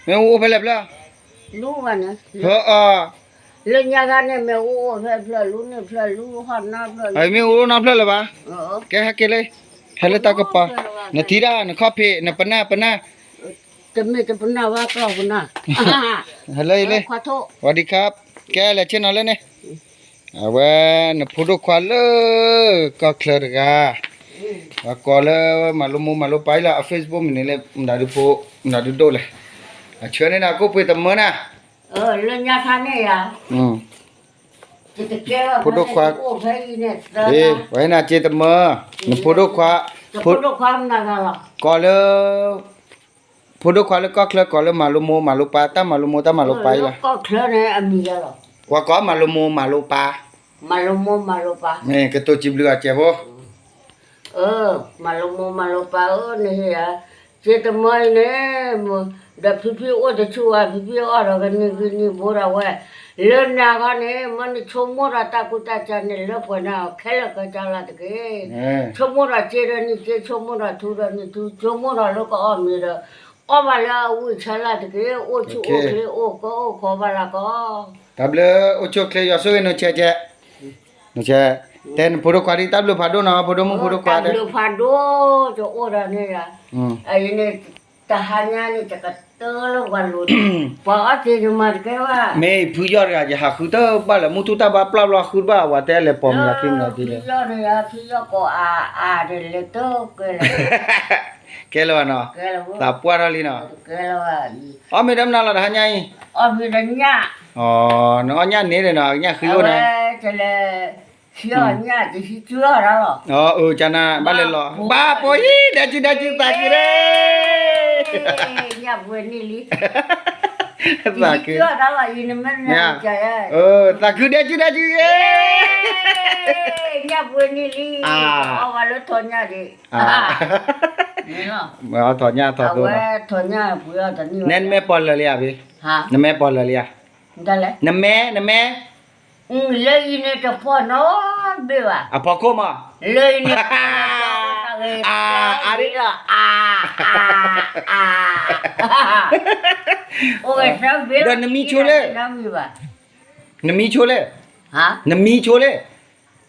မ့ၢ်အိၣ်ဖဲလဲၣ်ဖျၢၣ်, လၢညါခါန့ၣ် မ့ၢ်အိၣ်ဖဲဖျၢၣ်လူန့ၣ် ဖျၢၣ်လူဟီၣ်နီဖျၢၣ်လူ, မ့ၢ်အိၣ်နီဖျၢၣ်လၢၤဘၣ်, ကဲဟဲက့ၤလၢ, ဟဲလၢတၢ်ကပၤ, နထံၣ်ဒၣ် နခီၣ်ဖံး နပနၢ်ပနၢ်, တမ့ၢ်တပနၢ်ဘၣ် ကီၢ်ပနၢ်, ဟဲလၢအံၤလၢ, ဝၤဒံခါ, ကဲလဲၤဆ့ၣ်နီၤလၢန့ၣ်, အဝဲ နဖိဒိၣ်ခွါလၢ ကီၢ်ချၢတဂၤ, ပှၤကိးလၢ မၤလိမိၢ်မၤလိပၢ်အံၤလီၤ အ Facebook မ့ၢ်န့ၣ်လၢ မတၤဒုဖိ, မတၤဒုဒိၣ်လဲၣ်, အဆှၢန့ၢ်နၤကိၣ်ပှ့ၤတမၢနၤ, လၢညါခါန့ၣ်ယၤ, ဖိဒိၣ်ခွါ, ဝဲနၤစ့တမၢ, နဖိဒိၣ်ခွါ, ကိးလၢ ဖိဒိၣ်ခွါလၢကီၢ်ချၢကိးလၢမၤလိမိၢ်မၤလိပၢ် တၢ်မၤလိမိၢ်တၢ်မၤလိပၢ်အံၤလီၤ, ပှၤကိးမၤလိမိၢ်မၤလိပၢ်, မ့ၢ်ကတိၤစံးဘျုးအစဲးဖိ, မၤလိမိၢ်မၤလိပၢ်ဧၢ နဟ့ၣ်ယၤ, စ့တမၢအံၤန့ၣ်, ဒီးဖံဖံအိၣ်တဆူၣ်ဝဲ ဖံဖံအီၣ်ဒီးကနံၤဂံၢ်နံၤဘိဒီးဝဲ, လၢနၤဂီၢ်န့ၣ် မ့ၢ်နဆိကမိၣ်ဒီးတၢ်ကူတၢ်ကၤန့ၣ် လၢပှဲၤန့ၣ်ခဲလၢာ်ခဲဆ့လၢ်တက့ၢ်, ဆိကမိၣ်ဒီးစ့ဒီးနံၤစ့ ဆိကမိၣ်ဒီးထူဒီးနံၤထူ ဆိကမိၣ်ဒီးလၢကအီၣ်မ့ၤဒီး, အီၣ်ဘၣ်လၢအဝံၣ်ဆၢလၢ်တက့ၢ် အိၣ်ဆူၣ်အိၣ်ချ့အိၣ်ကီအိၣ်ခဲဘၣ်လၢ်ကီး, တၢ်ဘျုးအိၣ်ဆူၣ်အိၣ်ချ့ ယွၤဆိၣ်ဂ့ၤနဆဲးကဲး, နဆဲး, တဲနဖိဒိၣ်ခွါဒ်တၢ်ဘျုးဖးဒိၣ်နီၤ ဖိဒိၣ်မုၣ်ဖိဒိၣ်ခွါတဲ, တၢ်ဘျုးဖးဒိၣ် ယအိၣ်ဒီးန့ၣ်ယၤ, အံၤန့ၣ်, တဟါညါန့ၣ် ယကတၢၢ်လၢပှၤလိၤ, ပှၤအီၣ်သ့ၣ်ယမၤတကဲဘၣ်, မ့ၢ်ဖုယီၢ်တဂၤ ယဟးဃုတၢ်ဘၣ်လၢ မုၢ်ထူၣ်တၢ်ဘါပျၢ်ဘျီဃုတဘၣ် ပှၤတဲလဲၤပိာ်မုၣ်ယၤခံမနုၤဒ်လဲၣ်, ဖုယီၢ်န့ၣ်ယၤ ဖုယီၢ်ကိးအါအါဒ်လဲၣ်တကဲလၢၤ, ကဲလၢၤဘၣ်နီၤ, သးပှၢ်ထီၣ်လံနီၤ, အီၣ်မ့ၤဒီးမနုၤလီၤတဟါညါအံၤ, နအီၣ်ညၣ်န့ၣ်ဒီးနီၤ ညၣ်ဃံအိၣ်န့ၣ် အဝဲလဲၤ, ဟံးအီၣ်ညၣ်တဟံးကၠူအီၣ်ဒီးလီၤ, အၢ ကနၣ်ဘၣ်လဲၤလီၤ ဘၣ်ပိာ်အံၤ ဒဲကၠူဒဲကၠူသးခုဒီး, ညၣ်ပှဲၤန့ၢ်လံ, သးခု, သးခုဒဲကၠူဒဲကၠူယဲ, ညၣ်ပှဲၤန့ၢ်လံ, အီၣ်ဝဲလၢထီၣ်ညၣ်ဒံး, ထီၣ်ညၣ်ထီၣ်သိ, နဲနမဲပီၢ်လၢာ်လံဧါဖံ, နမဲပီၢ်လၢာ်လံဧါ, နမဲ နမဲ လၢအံၤန့ၣ်တဖီၣ်နီတဘ့ၣ်ဘၣ်, အဖီခိၣ်မး, လၢအံၤန့ၣ်, အါ, အါ, ဒီးနမံဆိလဲၣ်, နမံဆိလဲၣ်, နမံဆိလဲၣ်,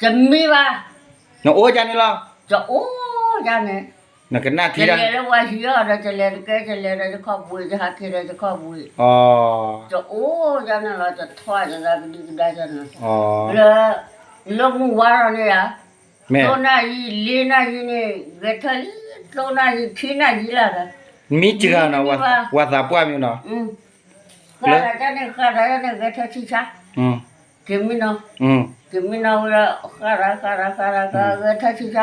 တမံဘၣ်, နအိၣ်ဒ်န့ၣ်လီၤ, တအိၣ်ဒ်န့ၣ်, နကနၣ်ထံ, ယလဲၤလၢပှၤဟံးအီၣ်ဒီး ယလဲၤတကဲ ယလဲၤဒီးယခီၣ်ပူၤ ယဟးက့ၤဒီးယခီၣ်ပူၤ, တအိၣ်ဒ်န့ၣ်လီၤ တထီၣ်ယသးကဒံကဒါဒ်န့ၣ်, လၢ, လၢမုၢ်ဝါထီၣ်န့ၣ်ဧါ, သိနၣ်ရံၣ် လ့နၣ်ရံၣ်န့ၣ် ဂဲၤထၢၣ်လံ, သိနၣ်ရံၣ် ခံနၣ်ရံၣ်လၢ်ဒီး, မံစှၤနီၤ, ပှၤသးပှၢ်မ့ၢ်နီၤ, ဃၣ်တၢ်န့ၣ် ဃၣ်တၢ်န့ၣ် ဂဲၤထၢၣ်ဆံဆါ, က့ၤမံနီၤ, က့ၤမံနီၤဝံၤဒီး ဃၣ်တၢ် ဃၣ်တၢ် ဃၣ်တၢ် ဃၣ်ဂဲၤထၢၣ်ဆံဆါ,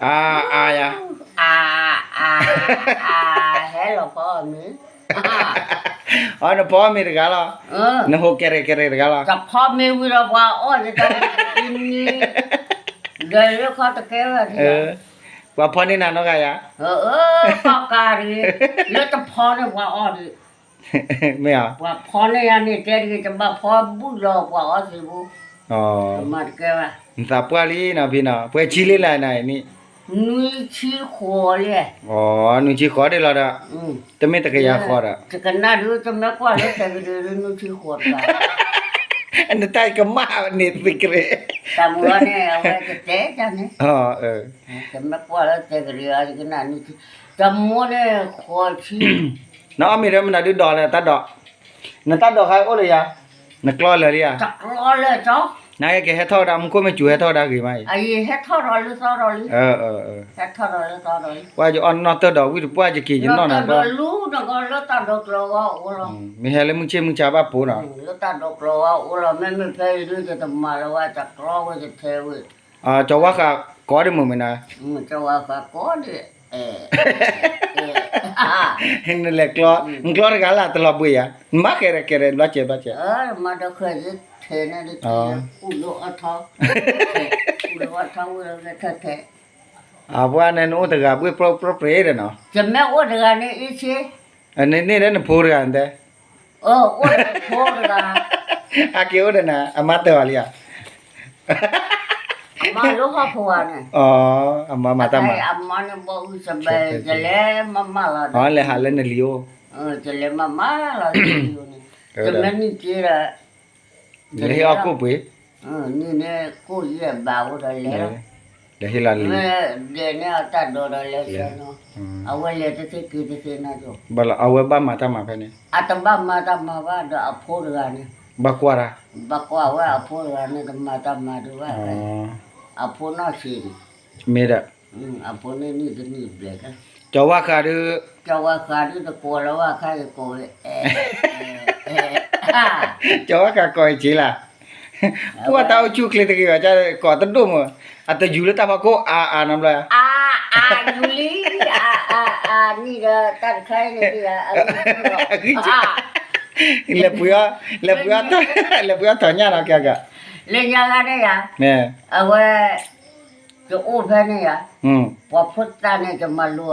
အါ, အါ, အါ, အါ, ဟဲလီၤဖီအီၣ်မ့ၤ, အီ နဖီအီၣ်မ့ၤတဂၤလီၤ, နဟိးကဲရဲၣ်ကဲရဲၣ်တဂၤလီၤ, တဖီမ့ၤဝံၤဒီးပှၤအီၣ်ယတၢ်, ဒီးလၢခီတကဲဝဲ, ပှၤဖီန့ၢ်နၤနီတဂၤယၤ, ကီၢ်ကးတဂ့ၤ, လၢတဖီန့ၣ်ပှၤအီၣ်ဒံး, မ့ၢ်ဧါ, ပှၤဖီန့ၢ်ယၤန့ၣ် တဲတဂ့ၤ တဘၣ်ဖီဘူၣ်လီၤပှၤအီၣ်သ့ၣ်ဖိ, မၤတကဲဘၣ်, နသးပှၢ်လံနီၤဖံနီၤ ပှဲၤဆံလံလၢနၤအံၤန့ၣ်, နွံဆံဃိးလံ, နွံဆံဃိးဒံးလီၤဒီး, တမ့ၢ်တကယၤဃိးဒီး, ယကနၣ်ဒုး တမ့ၢ်ကွၢ်လၢတဲကဒုး နွံဆံဃိးတဂၤ, နတၢ်ကမၣ်န့ၣ်သ့ကရ့, တၢ်မူန့ၣ် အဝဲကတဲတၢ်န့ၣ်, တမ့ၢ်ကွၢ်လၢတဲကဒုး ယကနၣ်နွံဆံ, တမူန့ၣ်ဃိးဆံ နအီၣ်မ့ၤဒီးမနုၤဒုးဒိးလဲၣ်တၢ်ဒိး, နတၢ်ဒိးခါအိၣ်လၢယၤ, နကျီလၢာ်လံဧါ, နကဟဲထီၣ်ဝဲဒၣ် မူခိၣ်မ့ၢ်စူၤဟဲထီၣ်ဝဲဒၣ်ဂ့ၤမးအံၤ, ပှၢ်ယအီၣ်နီၣ်တၢ်ဒီးဝံၣ်တပှၢ်ယက့ၤယနီၣ်နၤဒီး, မ့ၢ်ဟဲလၢမုၢ်ဆ့ၣ်မုၢ်ဆါဘၣ်ပိနီၤ, ကၠီၤဝါဃးကိးဒံးမုာ်မ့ၢ်နၤ, နလဲၤကျီ, နကျီတဂၤလၢ်တလီၤဘှံးယၤ, နမၤဃဲၤရဲၣ်ကဲၤရဲၣ် ဘျီစဲးဘျီစဲး, မၤဒီးဃဲၤထဲထဲ, အပှၢ်န့ၣ်နအိၣ်တဂၤဘှ့ၣ်ပြီပြီပှ့ၤဒီးနီၤ, ယမ့ၢ်အိၣ်တဂၤန့ၣ်အ့ၣ်ဆ့, န့ၣ်န့ၣ်လၢနဖိတဂၤတဲ, အိၣ်ဖိတဂၤ, အက့ၤအိၣ်ဒီးနၤ အမါတၢ်ဘၣ်လံဧါ, အမါလၢဟီၣ်ဖိဧါန့ၣ်, အမါမၤတၢ်မၤ, အမါန့ၣ်ဘီအုၣ်စဘဲ ယလဲၤမၤမၤလီၤဒီး, လဲၤဟးလၢနလံၤအိၣ် ယလဲၤမၤမၤလီၤလၢယိၤန့ၣ်, တမ့ၢ်နံၣ်က့ဒီး လဲၤဟ့ၣ်အီၣ်ကိၣ်ပှ့ၤ, နံၣ်န့ၣ်ကိၣ်ယဲၢ်ဘးအိၣ်ဒီးလဲၤလီၤ, လဲၤဟ့ၣ်လီၤလံ, ဒဲးန့ၣ်အတၢ်ဒိးဒီးလဲၤဆဲနီၤ, အဝဲလဲၤတသ့က့ၤတသ့နီၤ, အဝဲဘၣ်မၤတၢ်မၤဖဲန့ၣ်, အတဘၣ်မၤတၢ်မၤဘၣ်ဒီးအဖိတဂၤန့ၣ်, ဘၣ်ကွၢ်တၢ်, ဘၣ်ကွၢ်ဝဲအဖိတဂၤန့ၣ် တမၤတၢ်မၤဒံးဘၣ်, အဖိနီၢ်ဆံးန့ၣ်, မ့ၢ်ဒီး အဖိန့ၣ်နံၣ်တနံၣ်ဘျဲၣ်, ကၠီၤဝါဃးဒုး, ကၠီၤဝါဃးဒုးတကိးလၢၤဘၣ်ခါယကိးဝဲ, ကၠီၤဝါဃးကိးယက့ၤလၢ်, ပှၢ်တၢ်အိၣ်ဆူၣ်အိၣ်ချ့တဂ့ၤဘၣ် ကိးတဒိၣ်မး, အတယူၤလၢတၢ်ဖီခိၣ်အါအါနီတဘျီ, အါအါယူၤလံ, အါအါအါနံၣ်ဒီးတၢ်တခါအံၤန့ၣ်, လဲၤပှ့ၤအီၣ်, လဲၤပှ့ၤအီၣ်, လဲၤပှ့ၤအီၣ်ထီၣ်ညၣ်နီၤကဲက, လၢညါဂၤန့ၣ်ယၤ, အဝဲ ယအိၣ်ဖဲန့ၣ်ယၤ, ပှၤဖိသၣ်န့ၣ် ယမၤလိ,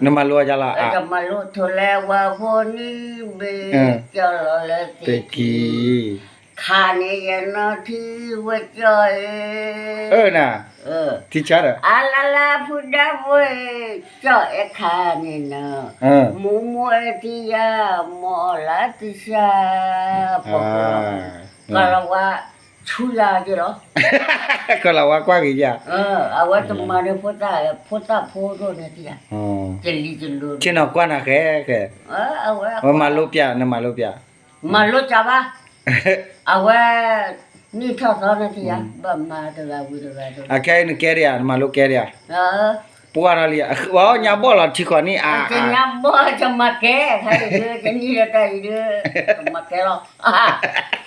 နမၤလိအီၤယၤလီၤ, ယမၤလိထိးလဲဝဲဖိနံၣ်ဘ့ၣ်, ကၠီလီၤလၢသ့ၣ်ခံ, ခါန့ၣ်ယနီၢ်ထံဝဲကၠီအံၤ, ထံဆါဒီး, အလါလါဖုဒါဘိ, ကၠီအဲၣ်ခါန့ၣ်နီၤ, မူမူအဲၣ်ထံယၤ, မီၢ်အီၣ်လၢသံဆါ, ပှၤဖိလီၤ, ကလီၤဝါ ဆူယၤက့ၤလီၤ, ကလီၤဝါကွၢ်က့ၤယၤ, အဝဲတမၤန့ၣ်ဖိသၣ်, ဖိသၣ်ဖိဒိၣ်န့ၣ်တယၤ, တလံၤတလိၤ, ဆ့ၣ်နီၤကွၢ်နၤဃဲဃဲ, ဝဲမၤလိပျး, နမၤလိပျး, မၤလိကဘၣ်, အဝဲ နံၣ်ထီၣ်သီန့ၣ်တယၤ, ဘၣ်မၤတဂၤဝံၤတဂၤ, အခဲအံၤနကဲဒံးဧါ, နမၤလိကဲဒံးဧါ, ပှၢ်ထီၣ်လံ, ဝဲညါဘီၣ်လီၤထံဃီနံၣ်အါ, ညါဘီၣ် ယမၤကဲ, ခါအံၤဒုး တနံၣ်လၢတၢ်အံၤဒုး, ကမၤကဲလီၤ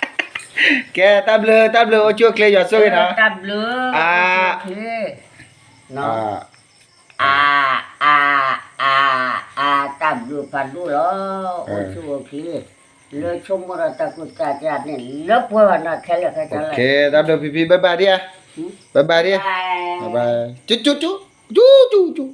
ကဲ တၢ်ဘျုး တၢ်ဘျုး အိၣ်ဆူၣ်အိၣ်ချ့ ယွၤဆိၣ်ဂ့ၤနီၤ, တၢ်ဘျုး အိၣ်ဆူၣ်အိၣ်ချ့, အါ အါ အါ အါ တၢ်ဘျုးဖးဒိၣ်လီၤ, အိၣ်ဆူၣ်အိၣ်ချ့, လၢဆိကမိၣ်ဒီးတၢ်ကူၣ်တၢ်ကၢ်န့ၣ် လၢပှဲၤဘၣ်နီၤ ခဲလၢာ်ခဲဆ့လီၤ, တၢ်ဘျုးဖံဖံ bye bye ဒံဧါ, bye bye ဒံဧါ, bye bye, ကၠူကၠူကၠူ ကၠူကၠူကၠူ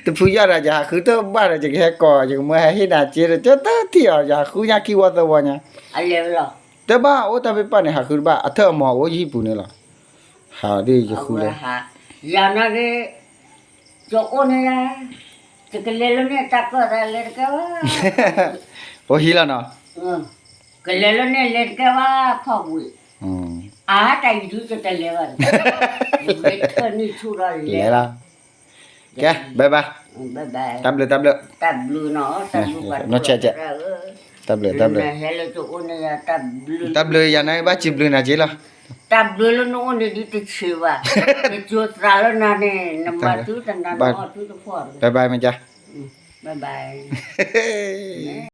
တဖုယီၢ်ဒီး ယဟးဃုတဘၣ်ဒီး ယကဟဲကိး ယကမၢဟဲဟ့ၣ်နၤစ့ဒီး ကၠီတထံၣ်အီၤ ယဟးဃုညါခံဝီသၢဝီညါ, တဘၣ်အိၣ်တၢ်ပ့ၢ်ပၢ်န့ၣ် ဟးဃုတဘၣ် အထၢၣ်အမီၤအိၣ်ယဟံၣ်ပူၤန့ၣ်လီၤ, ဟးဒ်ယဃုလၢ ယၤနာ်က့ ယအိၣ်န့ၣ်ယၤ, ယကလဲၤလၢန့ၣ်တၢ်ကီၢ်သးလဲၤတကဲဘၣ်, အိၣ်ဟံၣ်လီၤနီၤ, ကလဲၤလၢန့ၣ်လဲၤတကဲဘၣ် ခီၣ်ဝံၤ, အါ တၢ်အံၤဒုးယတလဲၤဘၣ်, ယမ့ၢ်ထၢၣ်န့ၢ်ဆူၣ်ဒီးလဲၤလီၤ, ကဲ bye bye, တၢ်ဘျုး တၢ်ဘျုး, တၢ်ဘျုးနီၤ, တၢ်ဘျုးပှၤဒိၣ်လီၤ, တၢ်ဘျုး တၢ်ဘျုး, ဟဲလၢယအိၣ်န့ၣ်ယၤ တၢ်ဘျုး, တၢ်ဘျုးယၤန့ၣ် ဘၣ်စံးဘျုးနၤက့လီၤ, တၢ်ဘျုးလၢနအိၣ်န့ၣ်ဒ်တဆံးဘၣ်, ယကၠိသးလၢနၤန့ၣ် နမၤသုတနၤနအီၣ်သုတဖှီၣ်, bye bye မ့ၢ်ကၠီ, bye bye.